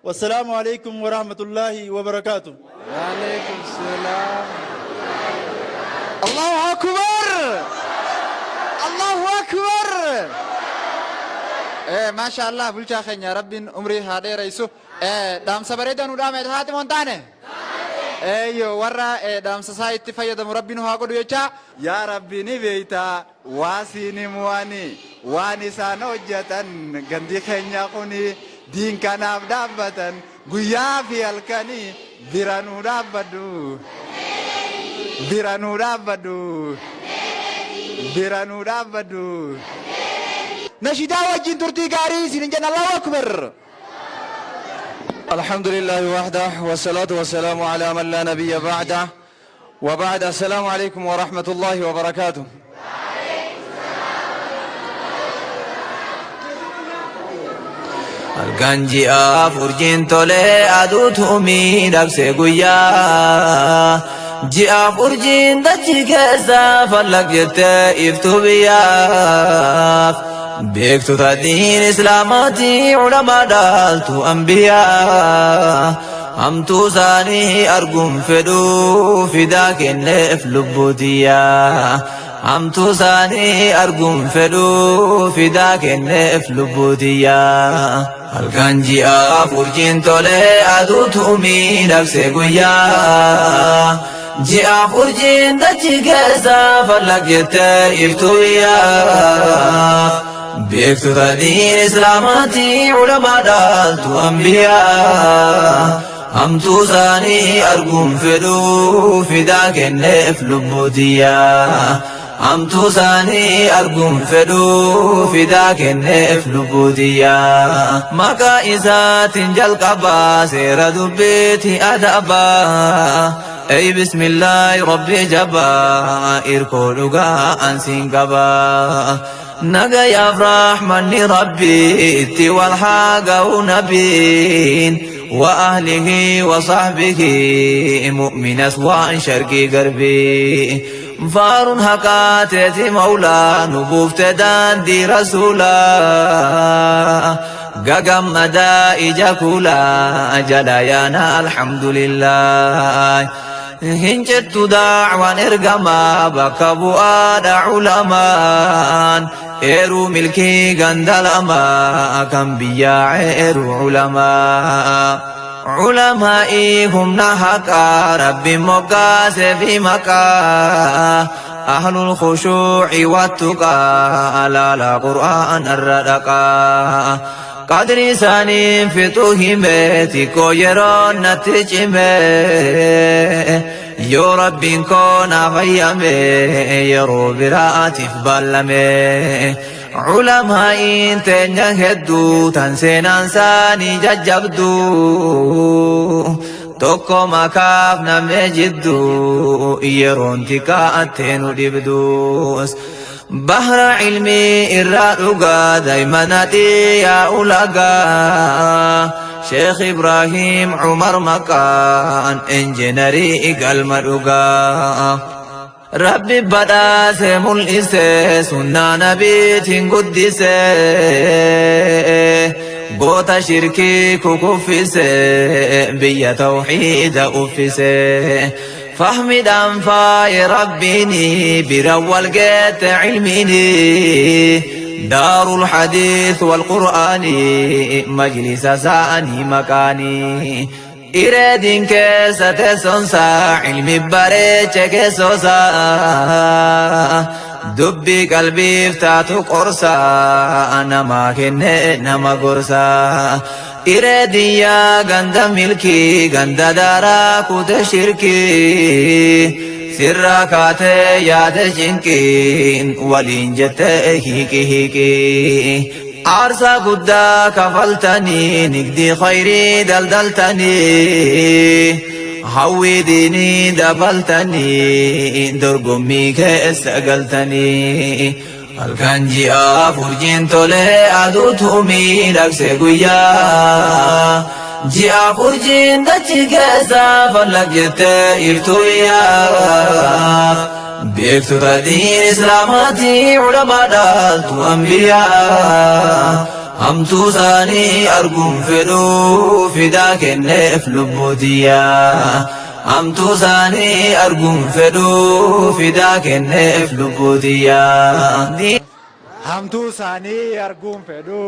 Wassalaamu alaikum warahmatullaahi wabarakaatu. Waalaikum salaam. Allahu Akbar! Allahu Akbar! Maasha Allah, bulchaa keenya Rabbiin umrii haa dheereysu. Dhaamsa bareedaa nu dhaame, haati moo hin taane? Eeyyo, warra dhaamsa isaa itti fayyadamu Rabbi nu haa godhu jecha. Yaa Rabbi, ni beeyta waa siin himuani waan isaan hojjatan. Gandi keenya kuni diin kanaaf dhaabbatan guyyaa fi halkanii. Bira nuu dhaabbadhu, bira nuu dhaabbadhu, bira nuu dhaabbadhu. Nashidaa wajjin turtii gaarii isin hin jenna. Allahu Akbar. الحمد لله وحده، والصلاة والسلام على من لا نبي بعده، وبعد، السلام عليكم ورحمة الله وبركاته. Halkan ji'aaf urjiin tolee, aduutu miidhagse guyyaa. Ji'aaf urjiin dachii keessa fallaq jettee iftu biyyaaf. Beektota diin islaamaati, ulamaa dhaaltu ambiyaa. Hamtuu isaanii arguun fedhuu, fidaa kenneef lubbutiyyaa. Hamtuu isaanii arguun fedhuu, fidaa kenneef lubbutiyyaa. Halkan ji'aaf urjiin tolee, aduutu miidhagse guyyaa. Ji'aaf urjiin dachii keessa fallaq jettee iftu biyyaaf. Beektota diin islaamaati, ulamaa dhaaltu ambiyaa. Hamtuu isaanii arguun fedhuu, fidaa kenneef lubbutiyyaa. Hamtuu isaanii arguun fedhuu, fidaa kenneef lubbutiyyaa. Maqaa isaatiin jalqabaa, seera dubbiiti adabaa. Ey bismillaahi, Rabbi jabaa, irkoo dhugaa ansiin qabaa. Nagayaaf rahmanni Rabbi itti wal haa ga'u nabiin wa ahlihi wa sahbihi, mu'minas waan sharqii garbii. Faaruun haqaa teeti mawlaa, nu buufte daandii rasuulaa. Gagammadaa ija kuulaa jala yaana, alhamdulillah. Hin jettu daawaan ergamaa, bakka bu'aadha ulamaan. Eeruu milkii ganda lamaa, kan biyyaa eeruu ulamaa. Ulamaa'ii humna haqaa, Rabbi moggaase fi maqaa. Ahlul khushuuci wattuqaa, laala Qur'aan irra dhaqaa. Qadri isaanii fixuu hime, xiqqoo yeroo natti cime. Yoo Rabbiin koo na fayyame, yeroo biraatiif baallame. Ulamaa'iin teenya hedduu, tan seenaan isaanii jajjabdu. Tokko makaaf namee jidduu, yeroon xiqqaattee nu dhibdus. Bahra ilmii irraa dhugaa, daa'imman yaa ulagaa. Sheekh Ibrahim Umar maqaan, injiinarii galma dhugaa. Rabbi badhaase mul'ise, sunnaa nabiitiin guddise. Goota shirkii kukuffise, biyya tawxiida uffise. Fahmidhaan faaye Rabbiini, bira wal geette ilmiini. Daarul Hadiis wal Qur'aani, majlisa isaanii maqaanii. Ireediin keessa teessoonsaa, ilmi bareeche keessoosaa. Dubbii qalbiif taatu qorsaa, namaa kenne nama gorsaa. Ireediyyaa ganda milkii, ganda daaraa kute shirkii. Sirraa kaatee yaade cinqiin, waliin jettee hiiki hiiki. Aarsaa guddaa kafaltanii, nigdii khayrii daldaltanii. Hawwii diinii dabaltanii, dorgommii keessa galtanii. Halkan ji'aaf urjiin tolee, aduutu miidhagse guyyaa. Ji'aaf urjiin dachii keessa fallaq jettee iftu biyyaaf. Beektota diin islaamaati, ulamaa dhaaltu ambiyaa. Hamtuu isaanii arguun fedhuu fidaa kenneef lubbuutiyyaa. Hamtuu isaanii arguun fedhuu fidaa kenneef lubbuutiyyaa. Hamtuu isaanii arguun fedhu.